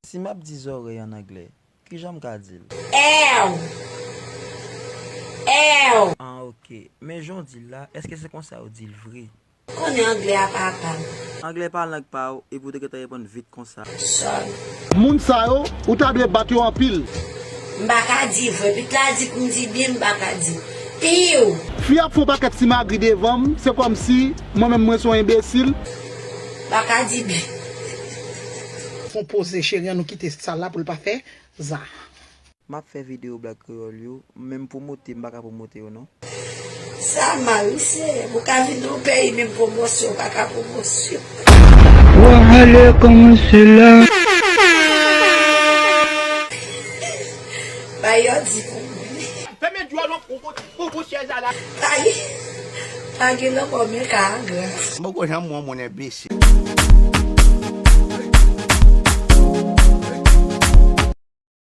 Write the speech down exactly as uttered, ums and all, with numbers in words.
Si m ap di zòrèy ann anglè, kijan m ka di l? Ew! Ew! Ah, ok. Men jan w di l la, èske se konsa yo di l vre? Konnen anglè a pa pa m. Anglè pa lang pa w, epi w te gentan reponn vit konsa. Sorry. Moun sa yo, ou ta dwe bat yo anpil. M pa ka di vre. Pit la di pou m di byen, m pa ka di. Piw! Fi ap fè yon pakèt simagri devan m, se kòmsi mwen menm mwen se yon enbesil. M pa ka di byen. Fon poze cheri an, nou kite sal la pou l pa fè za. M ap fè videyo blag kreyòl yo, men m pwomote, m pa ka pwomote yo non. Sa mal wi, Senyè. Ou ka vin nan yon peyi, menm pwomosyon ou pa ka pwomosyon. Wa ale kòmanse la. Bay yo di pou mwen. Fèmen djòl ou pou kout pou kout chèz la la. Pa gen, pa gen lanmò men ka agra. M poko janm wè yon moun enbesil.